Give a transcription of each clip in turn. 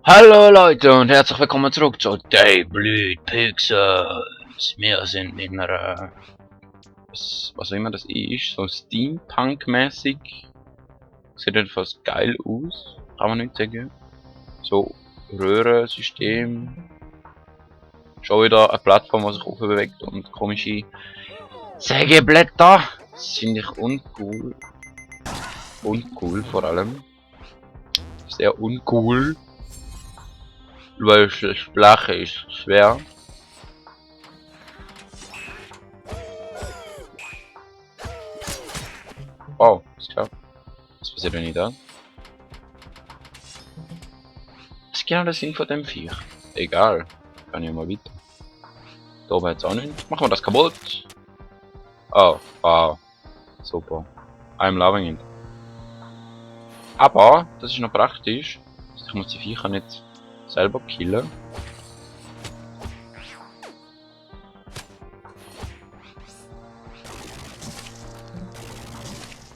Hallo Leute und herzlich willkommen zurück zu Daybreed Pixels. Wir sind in einer, was auch immer das ist, so Steampunk-mäßig. Sieht etwas geil aus, kann man nicht sagen. So Röhrensystem. Schon wieder eine Plattform, die sich aufbewegt und komische Sägeblätter. Das finde ich uncool. Uncool vor allem. Sehr uncool. Weil Sprache ist schwer. Oh, ist klar. Was passiert, wenn ich da? Das ist genau der Sinn von dem Viech. Egal. Kann ich mal weiter. Da oben jetzt auch nicht. Machen wir das kaputt. Oh, wow. Super. I'm loving it. Aber, das ist noch praktisch. Ich muss die Viecher nicht selber killen.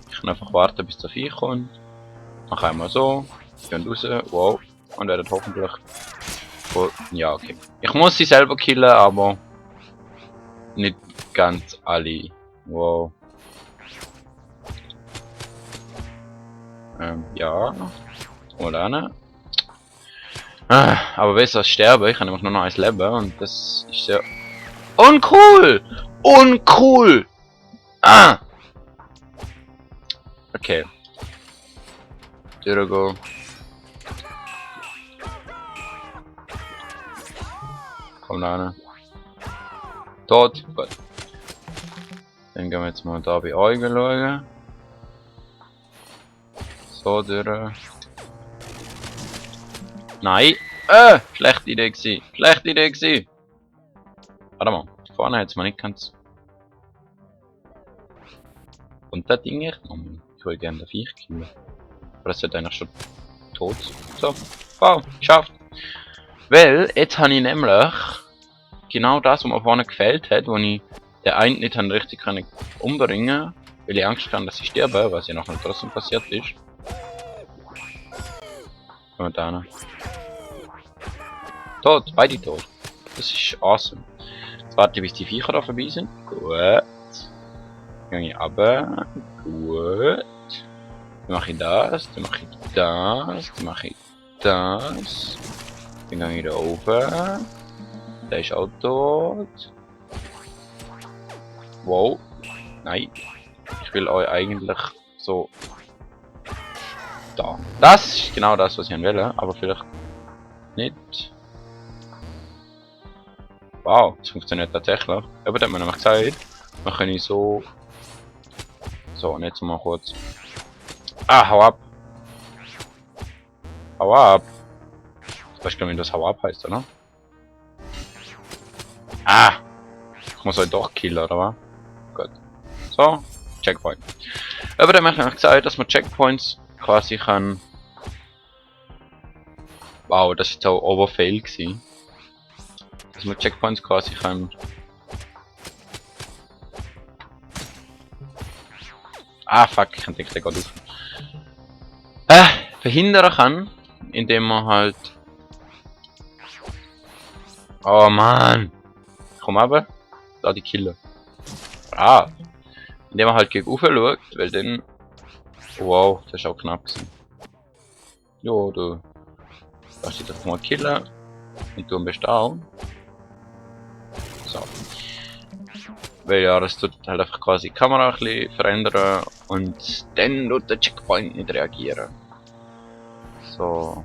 Ich kann einfach warten, bis der Viech kommt. Dann einmal so. Gehen raus. Wow. Und werden hoffentlich... Oh, ja, okay. Ich muss sie selber killen, aber... nicht ganz alle. Wow. Ja. Oder ne? Aber besser als sterben. Ich habe nämlich nur noch eins Leben und das ist sehr... Uncool! Uncool! Ah! Okay. Durchgehen. Komm da rein. Tot. Gut. Dann gehen wir jetzt mal da bei euch schauen. So durch. Nein! Schlechte Idee gewesen. Schlechte Idee gewesen. Warte mal. Vorne hat es mal nicht ganz... Und das Ding echt noch mal. Ich will gerne den Viech killen. Aber das sollte eigentlich schon tot sein. So. Wow. Geschafft. Weil, jetzt habe ich nämlich... genau das, was mir vorne gefällt hat, wo ich den einen nicht richtig umbringen konnte, weil ich Angst hatte, dass ich sterbe, was ja noch nicht trotzdem passiert ist. Und dann. Tot, beide tot. Das ist awesome. Jetzt warte ich, bis die Viecher da vorbei sind. Gut. Dann gehe ich runter. Gut. Dann mache ich das, dann mache ich das, dann mache ich das. Dann gehe ich da oben. Der ist auch tot. Wow. Nein. Ich will euch eigentlich so... da. Das ist genau das, was ich will, aber vielleicht nicht. Wow, das funktioniert tatsächlich. Aber da hat man nämlich gesagt, man kann so... so, und jetzt mal kurz... Ah, hau ab! Hau ab! Ich weiß gar nicht, wie das Hau ab heißt, oder? Ah! Ich muss euch doch killen, oder was? Gut. So, Checkpoint. Aber dann habe ich gesagt, dass man Checkpoints quasi kann... Wow, das ist so Overfail gewesen. Dass man Checkpoints quasi kann... Ah, fuck, ich entdecke den gerade auf. Verhindern kann, indem man halt... Oh man! Komm aber, da die Killer. Ah! Indem man halt gegen Ufer schaut, weil dann... Wow, das ist auch knapp gewesen. Jo, du... darfst dich doch mal killen. Und du bist auch. So. Weil ja, das tut halt einfach quasi die Kamera ein bisschen verändern und dann tut der Checkpoint nicht reagieren. So.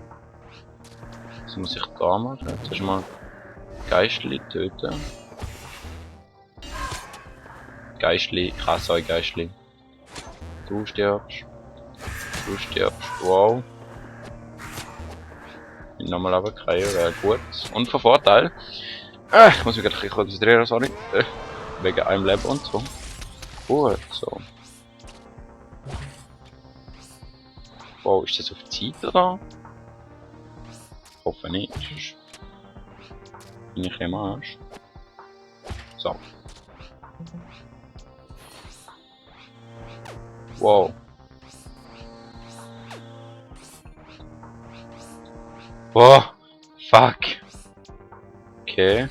Was muss ich da machen? Jetzt erstmal Geistli töten. Geistli, ich hasse euch Geistli. Du stirbst. Du stirbst. Wow. Nochmal runterkriegen, wäre gut. Und von Vorteil. Ich muss mich gerade konzentrieren, sorry. Wegen einem Leben und so. Gut, so. Wow, ist das auf Zeit oder? Ich hoffe nicht. Sonst bin ich im Arsch. So. Wow. Boah, fuck. Okay.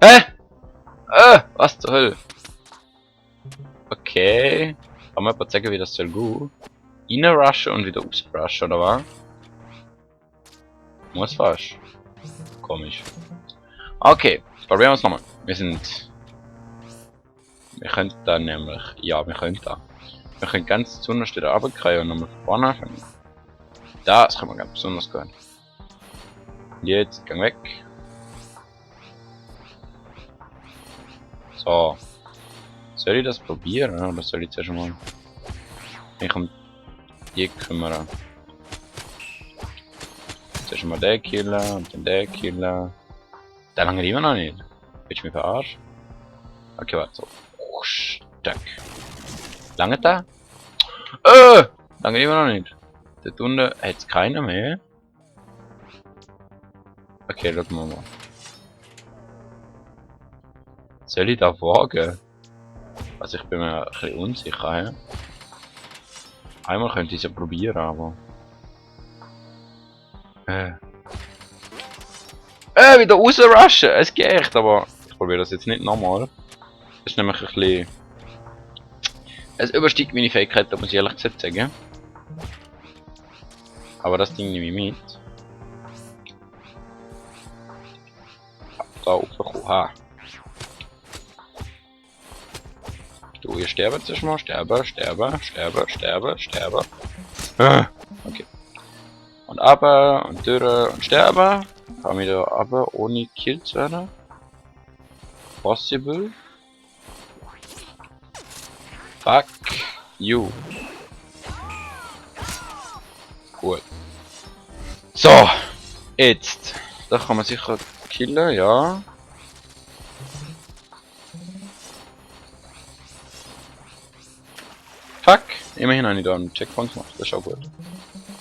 Hä? Was zur Hölle? Okay. Kann mir jemand sagen, wie das soll gehen? Reinrushen und wieder rausrushen, oder was? Muss fast. Komisch. Okay, probieren wir es nochmal. Wir können da nämlich... Ja, wir können da. Wir können ganz zu unterst wieder runterkriegen und nochmal von vorne anfangen. Das können wir ganz besonders gut. Jetzt, gang weg. So. Soll ich das probieren, oder soll ich zuerst mal mich um die kümmern? Zuerst mal den killen und dann den killen. Der lange immer noch nicht. Willst du mich verarschen? Okay, warte, so. Stack. Lange da? Lange immer noch nicht. Dort unten hat es keiner mehr. Okay, schauen wir mal. Soll ich da wagen? Also ich bin mir ein bisschen unsicher. Ja? Einmal könnte ich es ja probieren, aber... wieder rausrushen! Es geht echt, aber ich probiere das jetzt nicht nochmal. Das ist nämlich ein bisschen... Es übersteigt meine Fähigkeiten, muss ich ehrlich gesagt sagen. Aber das Ding nehme ich mit. Da hochgekommen. Ha. Du, ihr sterbt zuerst mal. Sterben. Okay. Und aber und durch und sterben. Kann ich da aber ohne Kill zu werden. Possible. Fuck you. Gut. So. Jetzt. Da kann man sicher killen, ja. Fuck. Immerhin habe ich da einen Checkpoint gemacht. Das ist auch gut.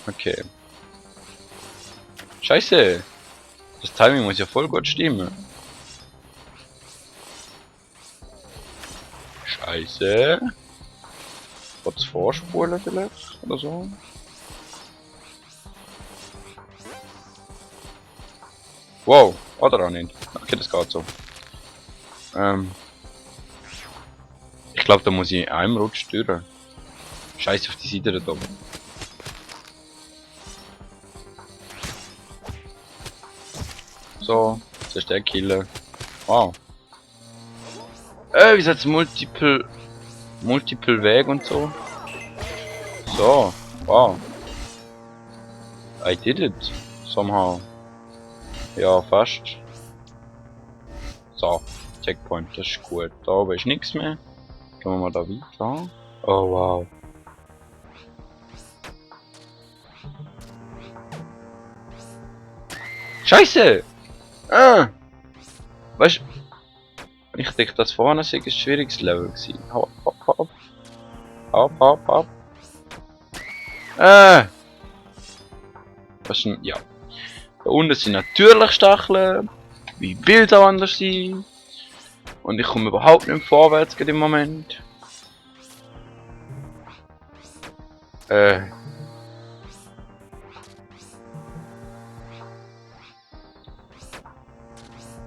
Okay. Scheiße. Das Timing muss ja voll gut stimmen. Scheiße. Kurz vorspulen vielleicht oder so. Wow, oder auch nicht. Okay, das geht so. Ich glaube, da muss ich in einem Rutsch durch. Scheiße auf die Seite da oben. So, zuerst der Killer. Wow. Wie ist jetzt Multiple Weg und so? So, wow. I did it. Somehow. Ja, fast. So, Checkpoint, das ist gut. Da oben ist nichts mehr. Gehen wir mal da weiter. Oh wow. Scheiße! Weißt du, ich denke, das vorne sei ein schwieriges Level gewesen. Hopp. Was ist denn, ja. Da unten sind natürlich Stacheln, wie Bild auch anders sein. Und ich komme überhaupt nicht vorwärts gerade im Moment.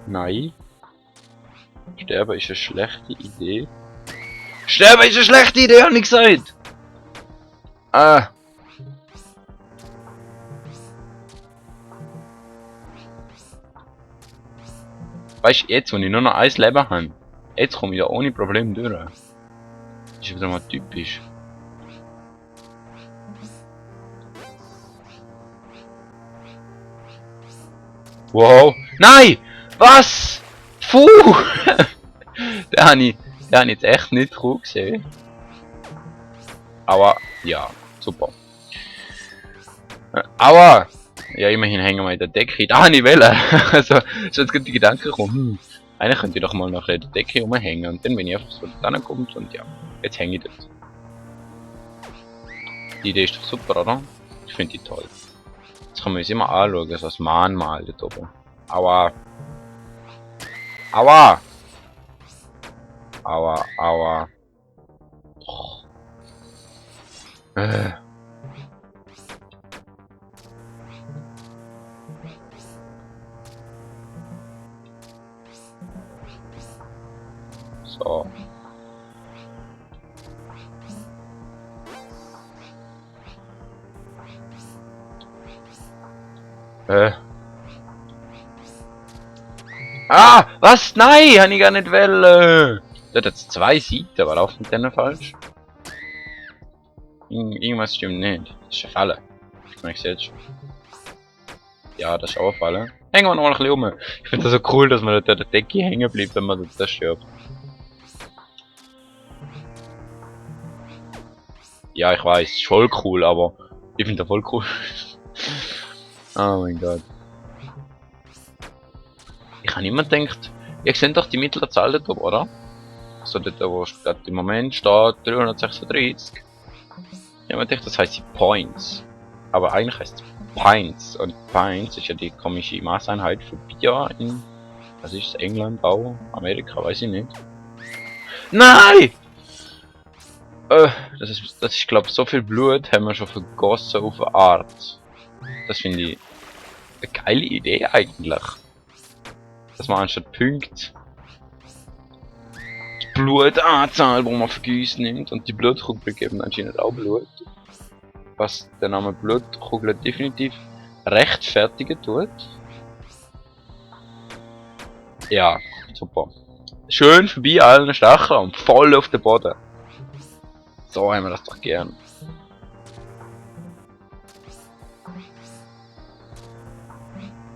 Nein. Sterben ist eine schlechte Idee. Sterben ist eine schlechte Idee, habe ich gesagt! Weißt du, jetzt, wo ich nur noch ein Leben habe, jetzt komme ich da ohne Probleme durch. Das ist wieder mal typisch. Wow! Nein! Was? Puh! den habe ich jetzt echt nicht cool gesehen. Aber, ja, super. Aua! Ja, immerhin hängen wir in der Decke. Da habe ich wählen. Also, so jetzt gerade die Gedanken gekommen. Eigentlich könnte ich doch mal nach der Decke rumhängen und dann, wenn ich einfach so da kommt und ja, jetzt hänge ich dort. Die Idee ist doch super, oder? Ich finde die toll. Jetzt kann man uns immer anschauen, so das Mahnmal dort oben. Aua! Aua! Aua. So. Ah! Was? Nein! Habe ich gar nicht wollen! Der hat jetzt 2 Seiten. Was läuft mit denen falsch? Irgendwas stimmt nicht. Das ist eine Falle. Ich merke es jetzt schon. Ja, das ist auch eine Falle. Hängen wir noch mal ein bisschen um. Ich finde das so cool, dass man da der Decke hängen bleibt, wenn man das stirbt. Ja, ich weiß, ist voll cool, aber ich finde das voll cool. Oh mein Gott. Ich habe immer gedacht, ihr seht doch die mittlere Zahl dort oben, oder? So dort, wo gerade im Moment steht 336. Ich habe gedacht, das heisst die Points. Aber eigentlich heißt es Pints. Und Pints ist ja die komische Maßeinheit für Bier in, was ist es, England auch? Amerika, weiß ich nicht. Nein! Das ist glaube so viel Blut haben wir schon vergossen auf eine Art. Das finde ich eine geile Idee eigentlich. Dass man anstatt Punkte die Blutanzahl, wo man vergießt, nimmt und die Blutkugel geben anscheinend auch Blut. Was der Name Blutkugel definitiv rechtfertigen tut. Ja, super. Schön vorbei allen Stacheln und voll auf den Boden. So haben wir das doch gern.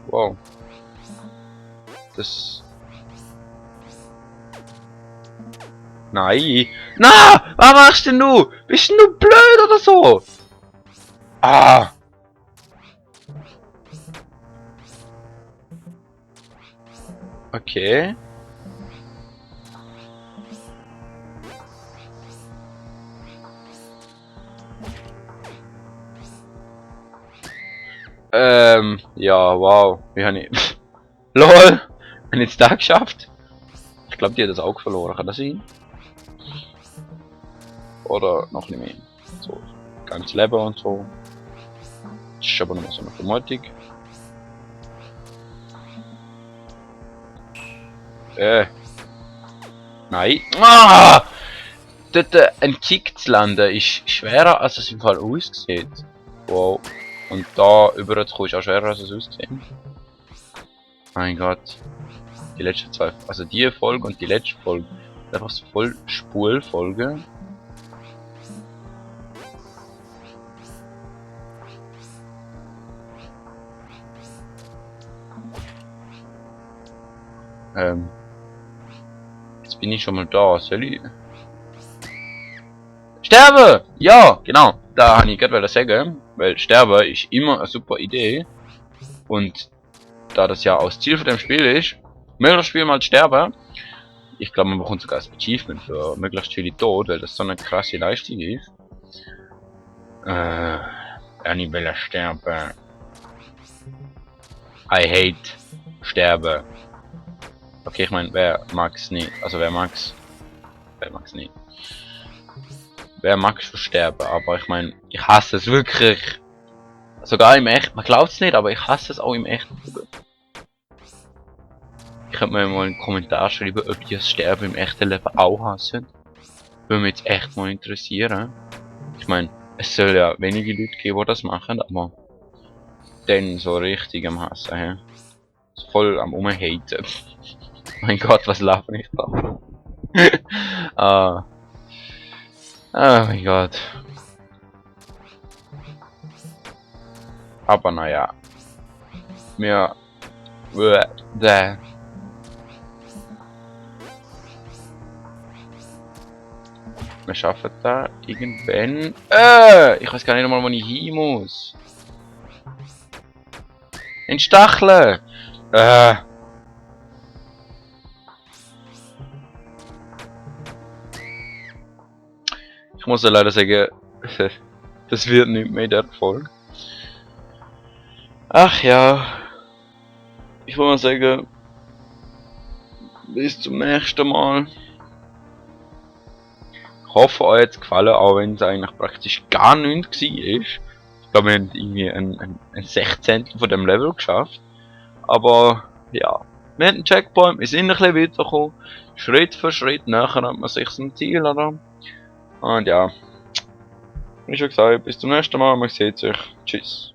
Wow. Das... Nein! Na! Was machst denn du? Bist du blöd oder so? Ah! Okay. Ja, wow. Wie habe ich... LOL! Wenn ich es da geschafft? Ich glaube, die hat das Auge verloren. Kann das sein? Oder noch nicht mehr. So, ganz Leben und so. Das ist aber nochmal so eine Vermutung. Nein. Ah! Dort ein Kick zu landen ist schwerer, als es im Fall aussieht. Wow. Und da über zu kommen ist auch schwerer, als es aussieht. Mein Gott. Die letzten 2, also die Folge und die letzte Folge. Einfach so voll Spulfolge. Jetzt bin ich schon mal da. Soll ich... Sterbe! Ja, genau. Da habe ich gerade sagen, weil Sterbe ist immer eine super Idee. Und da das ja auch das Ziel von dem Spiel ist, möglichst viel mal sterben. Ich glaube, man bekommt sogar das Achievement für möglichst viele Tod, weil das so eine krasse Leistung ist. Ich will sterben. I hate sterben. Okay, ich meine, wer mag's nicht? Also wer mag's? Wer mag's nicht? Wer mag's schon sterben? Aber ich meine, ich hasse es wirklich. Sogar im Echt. Man glaubt's nicht, aber ich hasse es auch im Echten. Ich könnte mir mal einen Kommentar schreiben, ob die das Sterben im echten Leben auch hassen. Würde mich jetzt echt mal interessieren. Ich meine, es soll ja wenige Leute geben, die das machen, aber dann so richtig am Hassen, hä? So voll am Umhaten. Mein Gott, was laufe ich da? Ah. Oh mein Gott. Aber naja. Wir... Wir schaffen da irgendwann... Ich weiß gar nicht mal, wo ich hin muss. In Stacheln! Ich muss ja leider sagen, das wird nicht mehr in der Folge. Ach ja. Ich würde mal sagen, bis zum nächsten Mal. Ich hoffe, euch hat es gefallen, auch wenn es eigentlich praktisch gar nichts war. glaube, wir haben irgendwie ein Sechzehntel von dem Level geschafft. Aber ja, wir haben einen Checkpoint, wir sind ein bisschen weitergekommen. Schritt für Schritt nähert man sich zum Ziel, oder? Und ja, wie schon gesagt, bis zum nächsten Mal, man sieht sich. Tschüss.